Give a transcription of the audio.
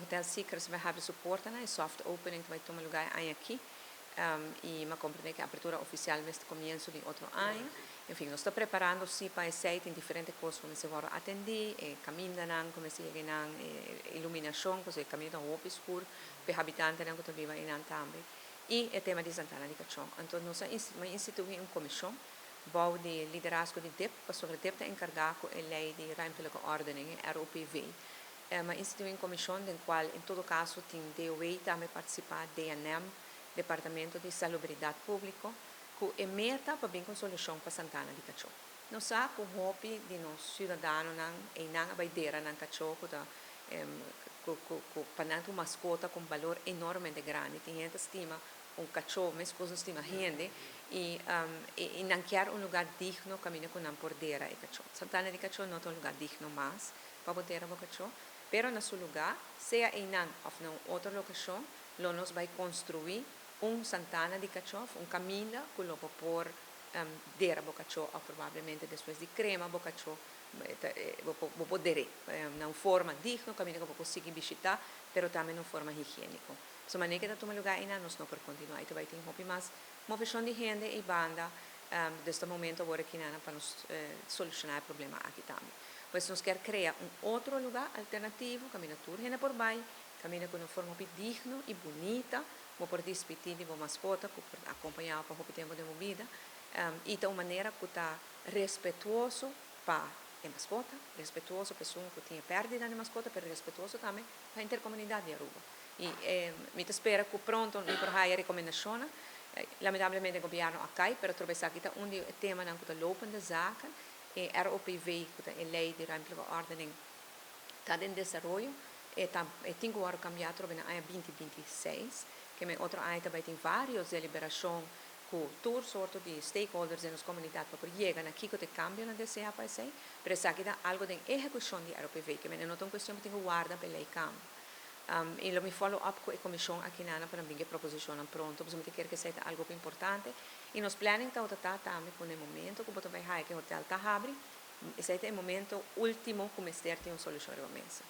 Hotel Secrets bai habri su portanan, e soft opening ta bai tuma lugá e aña aki i mi a komprendé ku e apertura ofisial mester komienso di otro aña. En fin, nos ta preparando si pa esei, tin diferente kos ku mester wòrdu atendí, e kamindanan ku mester yega einan, e iluminashon, pasobra e kaminda ta hopi skur pa e habitantenan ku ta biba einan tambe, i e tema di Santana di Kachon. Anto nos a instituí un komishon bou di liderazgo di dip, pasobra dip ta enkargá ku e lei di Ruimtelijke Ordening, e ROPV. A instituí un komishon den kual en todo kaso tin DOW tambe partisipá, DNM, Departamento di Salubridat Públiko, ku e meta pa bin ku un solushon pa Santana di Kachó. Nos sa ku hopi di nos siudadanonan einan a bai dera nan kachó ku ta ku pa nan ta un maskota ku un balor enormemente grandi. Tin hende ta stima un kachó meskos nos stima hende i i nan kier un lugá digno kaminda ku nan por dera e kachó. Santana di Kachó no ta un lugá digno mas pa bo dera bo kachó, pero na su lugá, sea einan òf na un otro lokashon, lo nos bai konstruí un santana di kachó òf un kaminda ku lo bo por dera bo kachó òf probablemente despues di krema bo kachó bo por der'é na un forma digno kaminda ku bo por sigui bishitá pero tambe na un forma higiéniko. Pasobra manera ke ta tuma lugá einan nos no por kontinuá i ta bai tin hopi mas moveshon di hende ei banda dus ta momento awor aki nan pa nos solushoná e problema aki tambe. Pues nos kier krea un otro lugá alternativo kaminda tur hende por bai, kaminda ku na un forma hopi digno i bunita bo por dispití di bo maskota ku por akompañá bo pa hopi tempu den bo bida i ta un manera ku ta respetuoso pa e maskota, respetuoso pa esun ku tin e pèrdida di maskota, pero respetuoso tambe pa henter komunidat di Aruba. I mi ta spera ku pronto mi por haya rekomendashonnan. Lamentablemente gobièrnu a kai, pero trobe esaki ta un di e temanan ku ta lopende zaken. E ROPV, ku ta e lei di Ruimtelijke Ordening, ta den desaroyo. E ta e tin ku wòrdu kambiá atrobe na aña 2026. Ke men otro aña ta bai tin vários deliberashon ku tur sorto di stakeholders den nos komunidat pa por yega na kiko ta e kambionan deseá pa esei. Pero esaki ta algu den ehekushon di ROPV. Ke men e no ta un kuestion ku tin ku warda pa e lei kambia. I lo mi follow up ku e komishon akinana pa nan bin ku e proposishonnan pronto, pasobra mi ta kere ku esei ta algu hopi importante. I nos planning tabata ta tambe ku na e momento ku bo ta bai haya ku e hotel ta habri, esei ta e momento ultimo ku mester tin un solushon riba mesa.